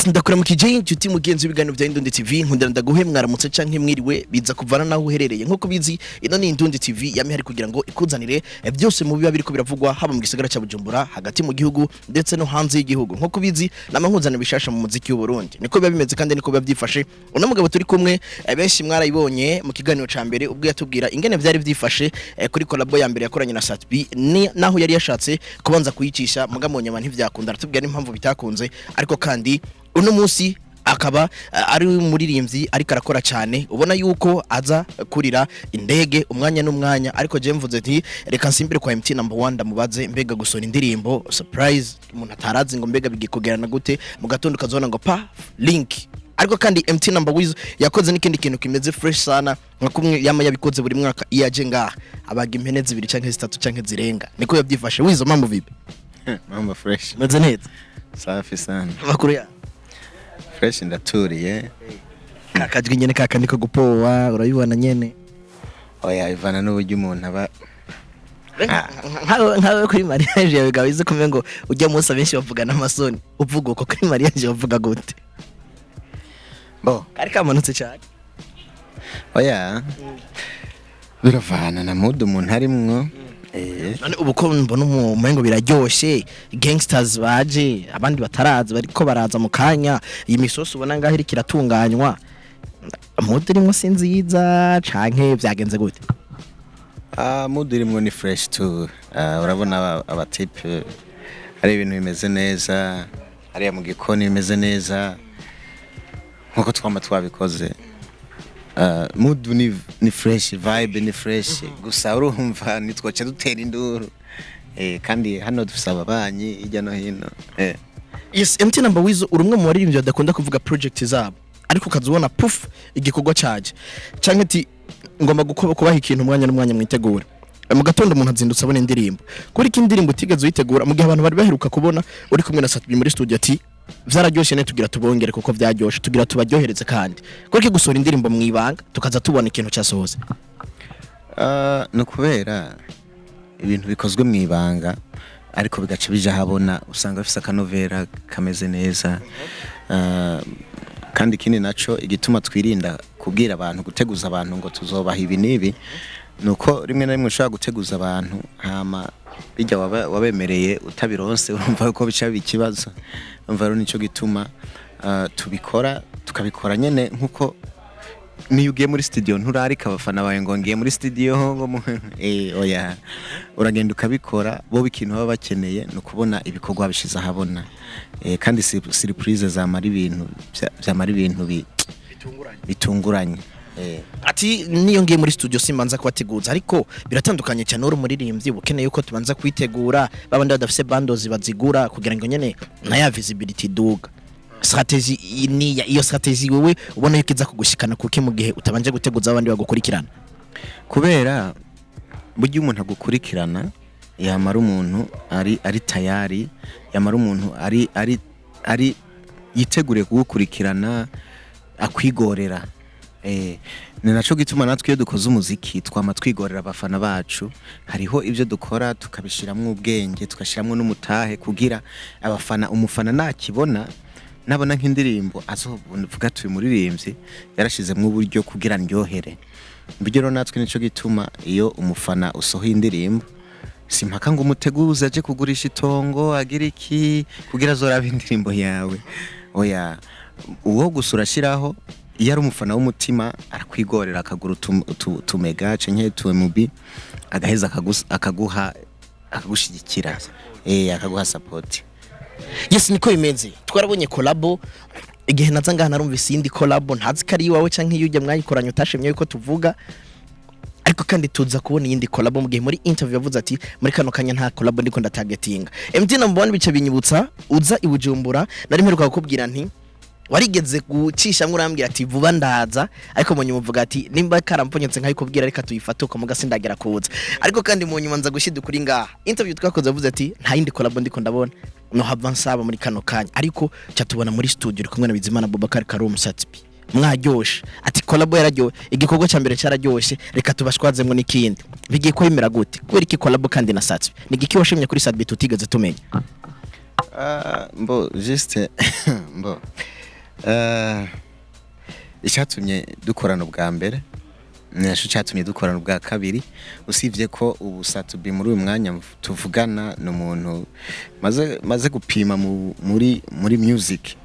Ndakuramukije inshuti mugenzi w'ibiganiro bya Indundi TV. Nkundira ndaguhe mwaramutse canke mwiriwe, biza kuvana naho uherereye. Nkuko bizi, ino ni Indundi TV yamye hari kugira ngo ikuzanire byose mu biba biriko biravugwa, haba mu gisagara ca Bujumbura, hagati mu gihugu ndetse no hanze y'igihugu. Nkuko bizi, nama nkuzanira bishasha mu muziki w'u Burundi. Niko biba bimeze kandi niko biba byifashe. Uno mugabo turi kumwe, benshi mwarayibonye mu kiganiro ca mbere ubwo yatubwira ingene vyari vyifashe kuri collabo ya mbere yakoranye na Sat-B, ni naho yari yashatse kubanza kuyicisha muga mu nyama ntivyakunda. Aratubwira n'impamvu bitakunze. Ariko kandi uno munsi akaba ari umuririmbyi ariko arakora cyane, ubona yuko aza kurira indege umwanya n'umwanya. Ariko je mvuze nti reka nsimbire kwa MT Number 1, ndamubaze mbega gusora indirimbo surprise umuntu atarazi ngo mbega bigiye kugerana gute, mu gatondo ukazobona ngo pa link. Ariko kandi MT Number Wiz yakoze n'ikindi kintu kimeze fresh sana, nka kumwe yama yabikoze buri mwaka iyo aje ngaha, abaga impene zibiri canke zitatu canke zirenga. Niko yabyifashe. Wizo, mambo vipi? Mambo fresh. Meze neza. Safi sana. Amakuru ya? Fresh, ndaturiye. Kakajwi nyene kakandi ko gupowa, urabibona nyene. Oya, ivana n'uburyo umuntu aba. Nkawe kuri mariage yawe gawize kumwe ngo ujya munsi abenshi bavuga n'amasoni, uvuga uko kuri mariage bavuga gute? Bo. Kari kamanutse cyane. Oya, biravana na mood umuntu arimwo. None ubu ko mbona umengo biraryoshe, gangsters baje, abandi bataraza bariko baraza mu kanya, iyi misosi ubona ngaho iriko iratunganywa, mood irimwo si nziza canke vyagenze gute? Ah, mood irimwo ni fresh tu. Ah, urabona abatipe ari ibintu bimeze neza, hariya mu gikoni bimeze neza nkuko twama twabikoze. Mood ni fresh, vibe ni fresh, gusa urumva nitwoca dutera induru, kandi hano dufise ababanyi hirya no hino. Yes, MT Number Wizo, uri umwe mu baririmbyi badakunda kuvuga project zabo, ariko ukaza ubona puf igikorwa caje, canke ati ngomba kubaha ikintu umwanya n'umwanya mwitegura. Mu gatondo umuntu azindutse abona indirimbo. Kuri ko indirimbo utigeze uyitegura, mu gihe abantu bari baheruka kubona uri kumwe na Sat-B muri studio, ati vyararyoshe ne tugira tubongere kuko vyaryoshe, tugira tubaryohereze. Kandi kuri ko gusohora indirimbo mu ibanga, tukaza tubona ikintu cyasohotse? Ah, ni ukubera ibintu bikozwe mu ibanga ariko bigaca bija habona, usanga bifise akanovera kameze neza. Kandi ikindi naco igituma twirinda kubwira abantu, guteguza abantu ngo tuzobaha ibi n'ibi, ni uko rimwe na rimwe ushobora guteguza abantu, hama bijya wabemereye utabironse, urumva ko bica biba ikibazo. Urumva rero nico gituma tubikora, tukabikora nyene nkuko niyo ugiye muri studio nturarika abafana bawe ngo ngiye muri studio ngo oya, uragenda ukabikora. Bo ikintu baba bakeneye ni ukubona ibikorwa bishize ahabona, kandi surprise zamara ibintu vyamara ibintu bitunguranye. Ati niyo ngiye muri studio simbanza kubateguza, ariko biratandukanye cyane. Uri umuririmbyi ukeneye yuko tubanza kwitegura, babandi badafise bandos bazigura kugira ngo nyene na ya visibility duga. Strategy ni iyo strategy wewe ubona yuko iza kugushikana kuki mu gihe utabanje guteguza abandi bagukurikirana? Kubera burya umuntu agukurikirana yamara umuntu ari tayari, yamara umuntu ari yiteguriye kugukurikirana, akwigorera. Ni naco gituma natwe iyo dukoze umuziki twama twigorera abafana bacu. Hariho ibyo dukora tukabishiramwo ubwenge, tugashiramwo n'umutahe kugira abafana, umufana nakibona, nabona nk'indirimbo azovuga ati uyu muririmbyi yarashizemwo uburyo kugira ndyohere. Buryo rero natwe nico gituma iyo umufana usohoye indirimbo, si mpaka ngo umuteguze aje kugurisha itongo agira iki kugira azorabe indirimbo yawe. Oya, uwo gusa urashiraho, iyo ari umufana w'umutima arakwigorera, akagura utumega canke utu MB, agaheza akaguha, akagushigikira, akaguha support. Yes, niko bimeze. Twarabonye collabo igihe naza ngaha, narumvise iyindi collabo, ntazi ko ari iwawe canke iyo ujya mwayikoranye utashimye yuko tuvuga. Ariko kandi tuza kubona iyindi collabo mu gihe muri interview yavuze ati muri kano kanya nta collabo ndiko ndatargetinga. MT Number One, bice binyibutsa uza i Bujumbura, nari mperuka kukubwira nti warigeze gucishamwe, urambwira ati vuba ndaza, ariko mu nyuma uvuga ati nimba karamponyotse nkayikubwira reka tuyifate uko muga sindagera kuza. Ariko kandi mu nyuma nza gushida kuri ngaha interview twakoze, avuze ati nta yindi collabo ndiko ndabona no hava nsaba muri kano kanya. Ariko ca tubona muri studio uri kumwe na Bizimana Abubakar Karum Sat-B, mwaryoshe, ati collabo yararyoshe, igikorwa cya mbere cyararyoshe, reka tubashwazemwo n'ikindi. Bigiye ko bimera gute? Kubera iki collabo kandi na Sat-B? Ni igiki washimye kuri Sat-B tutigeze tumenya? Ah, mbo juste mbo icyatumye dukorana ubwa mbere naco cyatumye dukorana ubwa kabiri, usibye ko ubu Sat-B muri uyu mwanya tuvugana ni umuntu maze gupima muri music,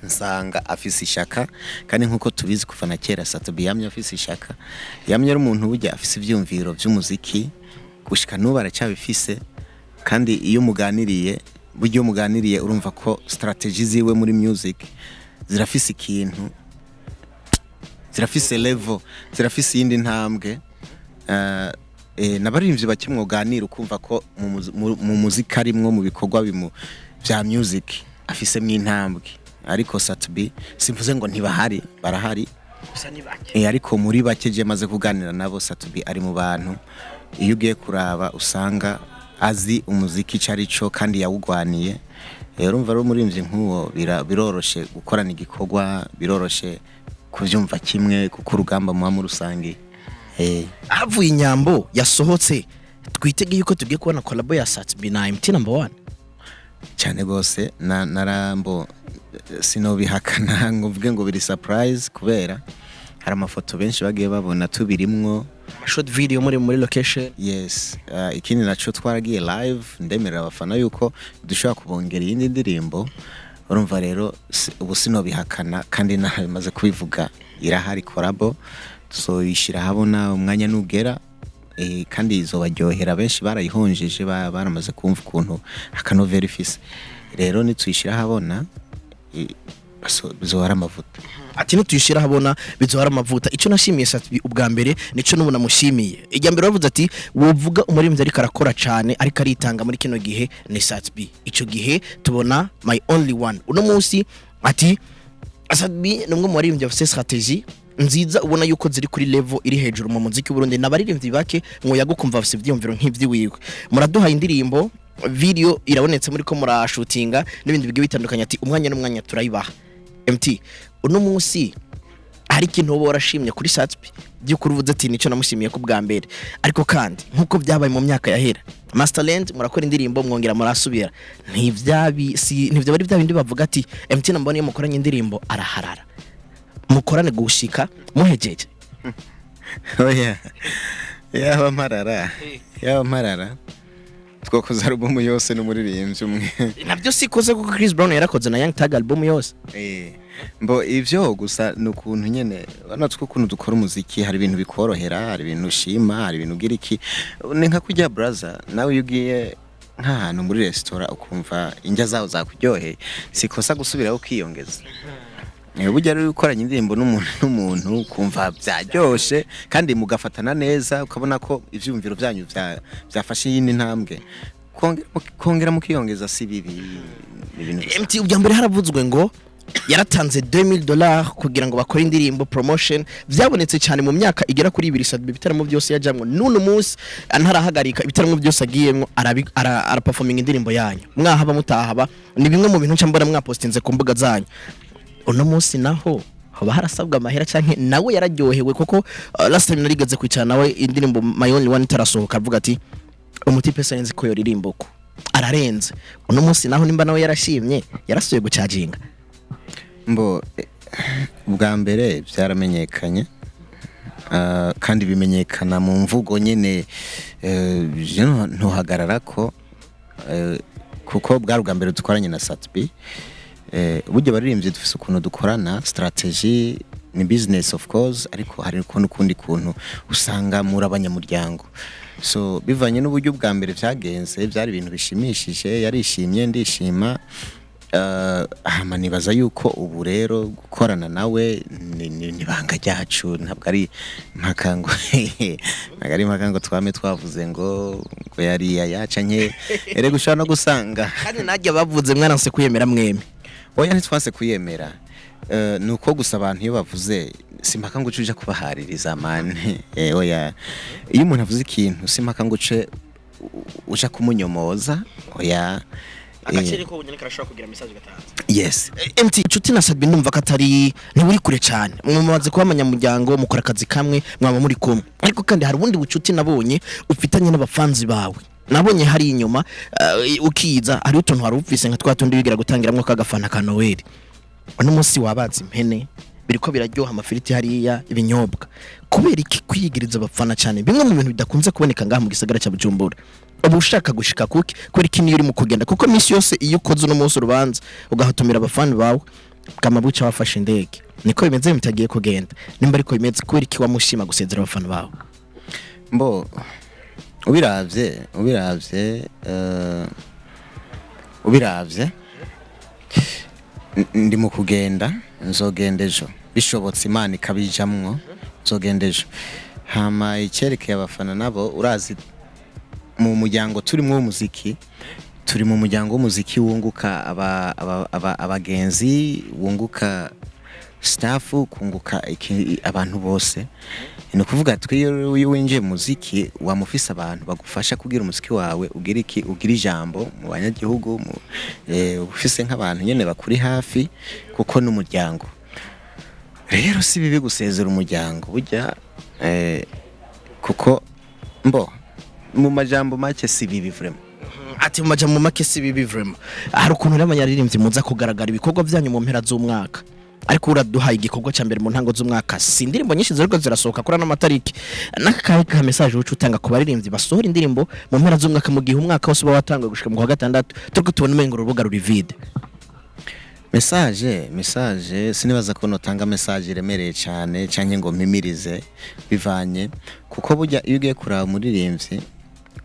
nsanga afise ishaka. Kandi nkuko tubizi kuva na kera, Sat-B yamye afise ishaka, yamye ari umuntu burya afise ivyumviro vy'umuziki, gushika n'ubu aracyabifise. Kandi iyo muganiriye, burya iyo muganiriye urumva ko strategy ziwe muri music zirafise ikintu, zirafise level, zirafise iyindi ntambwe. N'abaririmbyi bake mwoganira ukumva ko mu muziki arimwo, mu bikorwa vya music afisemwo intambwe. Ariko Sat-B, simvuze ngo ntibahari, barahari. Gusa ni bake. Ariko muri bake je maze kuganira nabo, Sat-B ari mu bantu iyo ugiye kuraba usanga azi umuziki ico ari co kandi yawugwaniye. Rero urumva, rero umuririmbyi nk'uwo biroroshe gukorana igikorwa, biroroshe kuvyumva kimwe, kuko urugamba muba murusangiye. Havuye Inyambo yasohotse, twitege yuko tugiye kubona collabo ya Sat-B na MT Number One? Cyane gose. Na narambo sinobihakana ngo mvuge ngo biri surprise, kubera hari amafoto benshi bagiye babona tubirimwo. Short video muri location. Yes. Ikindi naco, twaragiye live, ndemerera abafana yuko dushobora kubongera iyindi ndirimbo. Urumva rero ubu sinobihakana kandi nabimaze kubivuga, irahari collabo, tuzoyishira habona umwanya nugera. Kandi izobaryohera, benshi barayihonjeje, baramaze kumva ukuntu akanovera ifise. Rero nituyishira habona bizoba ari amavuta. Ati nituyishira habona bizohara amavuta. Icyo nashimiye Sat-B ubwa mbere, nico n'ubu namushimiye. Ijya mbere bavuze ati wovuga umuririmbyi ariko arakora cyane, ariko aritanga muri kino gihe, ni Sat-B. Icyo gihe tubona My Only One. Uno munsi ati Sat-B ni umwe mu baririmbyi bafite strategy nziza, ubona yuko ziri kuri level iri hejuru mu muziki w'Uburundi, n'abaririmbyi bake mwoyaga ukumva bafite ibyiyumviro nk'ivy'iwiwe. Muraduhaye indirimbo, video irabonetse, muri ko murashutinga n'ibindi bigiye bitandukanye. Ati umwanya n'umwanya turayibaha. MT, uno munsi hari ikintu woba warashimye kuri Sat-B by'ukuri, uvuze ati nicyo namushimiye ko bwa mbere? Ariko kandi nk'uko byabaye mu myaka yahera, Masterland murakora indirimbo, mwongera murasubira, ntivyabi si ntivyo bari bya bindi bavuga ati MT Number iyo mukoranye indirimbo araharara, mukorane gushika muhejeje? Oya, yaba mparara, yaba mparara, twakoze alubumu yose n'umuririmbyi umwe. Nabyo sikoze, kuko Chris Brown yarakoze na Young Thug album yose. Mbo ivyo gusa ni ukuntu nyene urabona twe ukuntu dukora umuziki, hari ibintu bikorohera, hari ibintu ushima, hari ibintu ugira iki. Ni nka kurya braza, nawe iyo ugiye nk'ahantu muri resitora ukumva indya zaho zakuryoheye, sikosa gusubiraho ukiyongeza. Burya rero ukoranye indirimbo n'umuntu ukumva byaryoshe kandi mugafatana neza, ukabona ko ivyumviro byanyu byafashe iyindi ntambwe, kongera mukiyongeza si bibi, ni ibintu bisanzwe. MT, ubwa mbere haravuzwe ngo yaratanze $2000 kugira ngo bakore indirimbo, promotion byabonetse cyane mu myaka igera kuri 2. Sat-B ibitaramo byose yajamwo, n'uno munsi ntarahagarika, ibitaramo byose agiyemwo araperforming indirimbo yanyu, mwahaba mutahaba. Ni bimwe mu bintu nca mbona mwapostinze ku mbuga zanyu. Uno munsi naho hoba harasabwa amahera, canke nawe yararyohewe? Kuko last time narigeze kwicara nawe indirimbo My Only One itarasohoka, avuga ati umutipe sinzi ko yoririmba uko ararenze. Uno munsi naho nimba nawe yarashimye, yarasubiye gucaginga? Mbo ubwa mbere byaramenyekanye. Kandi bimenyekana mu mvugo nyene. Je ntuhagarara ko kuko bwari ubwa mbere dukoranye na Sat-B. Burya abaririmbyi dufise ukuntu dukorana strategy, ni business of course, ariko hari n'ukundi kuntu usanga muri abanyamuryango. So bivanye n'uburyo bwa mbere vyagenze, byari ibintu bishimishije, yarishimye, ndishima. Hama nibaza yuko ubu rero gukorana nawe ni banga ryacu, ntabwo ari impaka ngo twame twavuze ngo yari ayaca nke. Erega ushobora no gusanga Kandi najya bavuze mwaranse kwiyemera mweme. Oya, ntitwanse kuyemera. Ni uko gusa abantu iyo bavuze, si impaka ngo uce uja kubahaririza mane. Oya, iyo umuntu avuze ikintu, si impaka ngo uce uja kumunyomoza, oya. Ko bunyene karashobora kugira message gatanze. Yes. MT, inshuti na Sat-B ndumva ko atari ntiburi kure cyane, mumaze kuba abanyamuryango, mukora akazi kamwe, mwaba muri kumwe. Ariko kandi hari ubundi bucuti nabonye ufitanye n'abafanzi bawe. Nabonye hari inyuma ukiza hari utuntu wari ufise nka twa tundi wigira gutangiramwo kagafana ka Noel. Uno munsi wabaza impene, biriko biraryoha, amafiriti hariya, ibinyobwa. Kubera iki kwiyigiriza abafana cyane, bimwe mu bintu bidakunze kuboneka ngaha mu gisagara cya Bujumbura? Uba ushaka gushika kuki? Kubera iki niyo uri mu kugenda? Kuko iminsi yose iyo ukoze uno munsi urubanza ugahatumira abafana bawe, bwama buca wafashe indege. Niko bimeze mutagiye kugenda? Nimba ariko bimeze, kubera iki wamushima gusezera abafana bawe? Mbo ubiravye ndi mu kugenda, nzogenda ejo bishobotse, Imana ikabijamwo, nzogenda ejo. Hama icyerekeye abafana nabo, urazi mu muryango turimo w'umuziki, turi mu muryango w'umuziki wunguka abagenzi, wunguka staff, kunguka abantu bose. Ni ukuvuga twe iyo winjiye mu muziki wamufise abantu bagufasha kugira umuziki wawe ugira iki, ugira ijambo mu banyagihugu, ufise nk'abantu nyene bakuri hafi, kuko n'umuryango. Rero si bibi gusezera umuryango burya, kuko mbo mu majambo make si bibi vraiment. Ati mu majambo make si bibi vraiment. Hari ukuntu rero abanyaririmbyi muza kugaragara ibikorwa byanyu mu mpera z'umwaka, ariko uraduhaye igikorwa cya mbere mu ntango z'umwaka. Si indirimbo nyinshi ziriko zirasohoka kuri ano matariki? N'aka kahe ka message uca utanga ku baririmbyi basohora indirimbo mu mpera z'umwaka, mu gihe umwaka wose uba watanguye gushika mu kwa gatandatu turiko tubona umengo urubuga ruri vide? Message sinibaza ko notanga message iremereye cyane canke ngo mpimirize, bivanye kuko burya iyo ugiye kuraba umuririmbyi,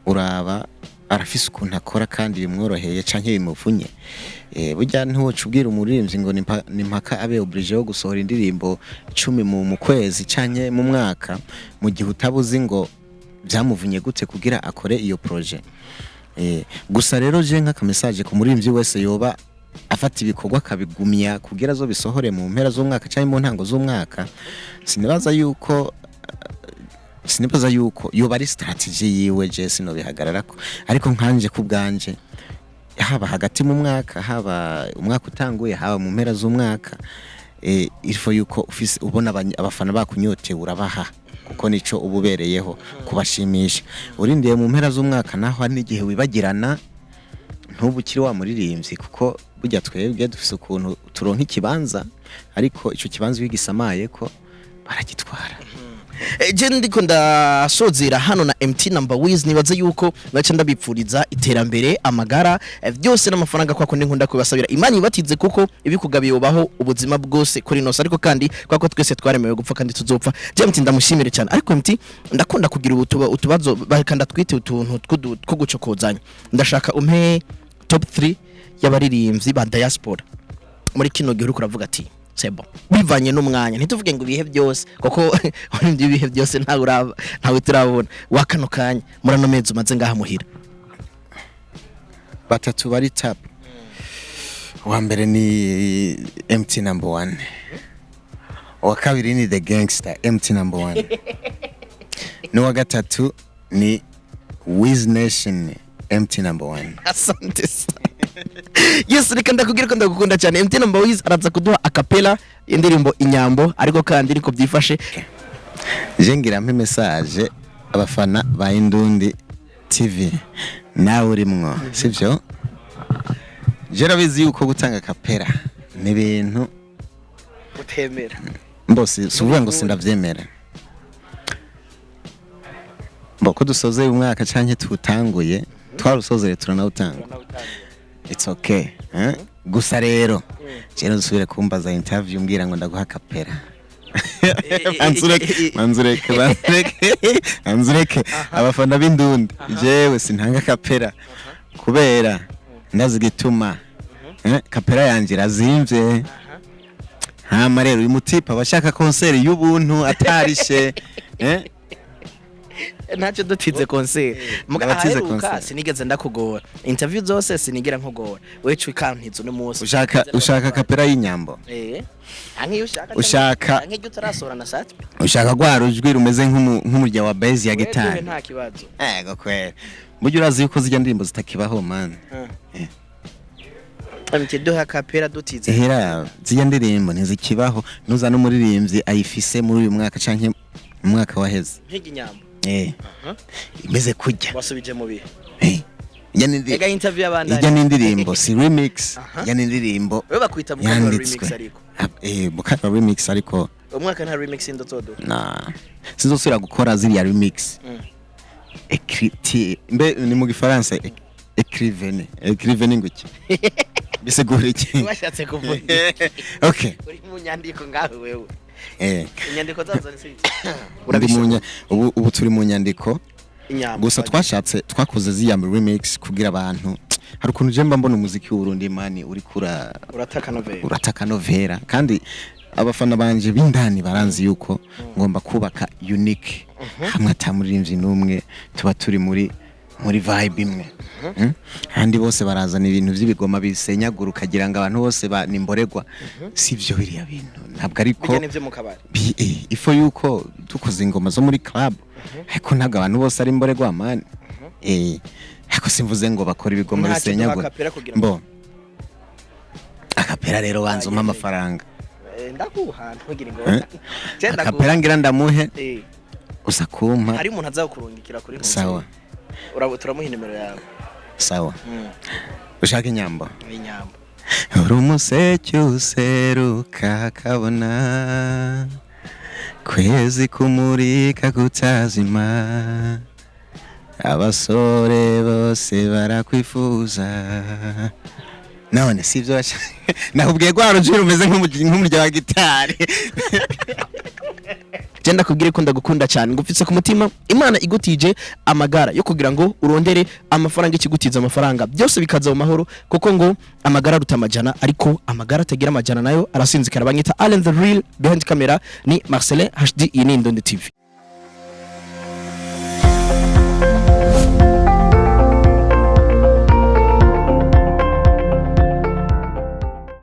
uraba arafise ukuntu akora kandi bimworoheye canke bimuvunye. Burya ntiwoca ubwira umuririmbyi ngo ni mpaka abe obligé yo gusohora indirimbo 10 mu kwezi canke mu mwaka, mu gihe utabuzi ngo byamuvunye gute kugira akore iyo projet. Gusa rero je nk'aka message ku muririmbyi wese yoba afata ibikorwa akabigumya kugira zo bisohore mu mpera z'umwaka cyangwa mu ntango z'umwaka, sinibaza yuko yoba ari strategy yiwe, je sinobihagararako. Ariko nkanje ku bwanje, haba hagati mu mwaka, haba umwaka utanguye, haba mu mpera z'umwaka, il faut yuko ufise ubona abafana bakunyotewe urabaha, kuko nico uba ubereyeho, kubashimisha. Urindiye mu mpera z'umwaka naho hari n'igihe wibagirana, ntubu ukiri wa muririmbyi, kuko burya twebwe dufise ukuntu turonka ikibanza, ariko ico kibanza iyo ugisamaye ko baragitwara. Je ndiko ndasozera hano na MT Number Wiz. Nibaza yuko naca ndabipfuriza iterambere, amagara, byose n'amafaranga, kwa kundi nkunda kubasabira Imana ibatize, kuko ibikugabiye ubaho ubuzima bwose kuri nose. Ariko kandi kwa ko twese twaremewe gupfa kandi tuzopfa, je MT ndamushimire cyane. Ariko MT, ndakunda kugira utubazo bakanda twite utuntu two gucokozanya. Ndashaka umpe top 3 y'abaririmbyi ba diaspora muri kino gihe uriko uravuga ati c'est bon, bivanye n'umwanya. Ntituvuge ngo ibihe byose, kuko ibyo ibihe byose ntawe uraba, ntawe turabona wa kano kanya muri ano mezi umaze ngaha muhira. Batatu bari top: uwa mbere ni MT Number One, uwa kabiri ni The Gangster MT Number One, n'uwa gatatu ni Wiz Nation MT Number One. Asante sana. Yes, reka ndakubwira ko ndagukunda cyane. MT Number Wiz araza kuduha a cappella indirimbo Inyambo, ariko kandi niko byifashe. Je ngira mpe message abafana ba Indundi TV, nawe urimwo, sivyo? Je rabizi yuko gutanga a cappella ni ibintu utemera. Mbose si ukuvuga ngo sindavyemera, mbo ko dusoze uyu mwaka canke tuwutanguye, twarusozere turanawutanga, it's okay, eh? Gusa rero je dusubire kumbaza interview mbwira ngo ndaguha a cappella. Manzureke, manzureke, manzureke, manzureke. Abafana b'Indundi, jewe sintanga a cappella kubera ndazi igituma. Cappella yanje irazimvye. Hama rero uyu mutipe aba ashaka concert y'ubuntu atarishe, eh? Ntacyo, dutize concert. Abatize Aheruka concert. sinigeze ndakugora, interview zose sinigera nkugora, wecu ikantizo no munsi. Ushaka a cappella y'Inyambo? Eh, ankiyo ushaka. Ankiyo utarasohora na sat. Ushaka rwa rujwi rumeze nk'umurya wa bass ya Wewe gitari? Nta kibazo. Ego kweli, burya urazi yuko zijya ndirimbo zitakibaho man. MT, duha a cappella dutize. Ehera, zijya ndirimbo ntizikibaho, nuza n'umuririmbyi ayifise muri uyu mwaka canke mu mwaka waheze. Nk'iginyambo. Eh, imeze kujya. Wasubije mu bihe. Eh, ijya ni Ega interview y'abandi. Ijya ni indirimbo, si remix. Ijya ni indirimbo Wewe bakwita Mukanya wa yanditswe. remix, ariko Ah, Mukanya wa remix, ariko umwaka nta remix ndotodo. Na sinzosubira gukora ziriya remix. Écriture mbe ni mu gifaransa écrivaine, écrivaine ngo iki? Bisigura iki? Washatse kuvuga? Okay. Uri mu nyandiko ngaho wewe. Inyandiko zazo ni Ndi mu ubu turi mu nyandiko. Inyambo. Gusa twashatse, twakoze ziriya remix kugira abantu, hari ukuntu je mba mbona umuziki w'Uburundi, man, uri kura urataka novela. Urataka novela, kandi abafana banje b'indani baranzi yuko ngomba kubaka unique hamwe atamuririmbyi n'umwe tuba turi muri vibe imwe. Ahandi bose barazana ibintu by'ibigoma bisenyagura, ukagira ngo abantu bose ni imborerwa. Si byo, biriya bintu ntabwo ariko Bijya n'ivyo mu kabari. Ifo yuko dukoze ingoma zo muri club, ariko ntabwo abantu bose ari imborerwa, man. Ariko simvuze ngo bakora ibigoma Ntacyo, duha bisenyagura. a cappella kugira ngo Mbo a cappella rero, banza umpe amafaranga. Ndaguha, ntugire ngo Eh? Je ndaguha. A cappella ngira ndamuhe, uza kumpa. Hari umuntu azakurungikira kuri ntuzi. Sawa. Turamuha inimero yawe. Sawa. Ushaka inyambo? Inyambo. Uri umuseke useruka kabona, kwezi kumurika kutazima, abasore bose barakwifuza. None si ibyo nakubwiye ko hari rumeze nk'umurya wa gitari. Je ndakubwire ko ndagukunda cyane, ngufitse ku mutima. Imana igutije amagara yo kugira ngo urondere amafaranga, ikigutiza amafaranga byose bikaza mu mahoro, kuko ngo amagara aruta amajana, ariko amagara atagira amajana nayo arasinzikara. Banyita Allen the Real, behind camera ni Marcelin HD. Iyi ni Indundi TV.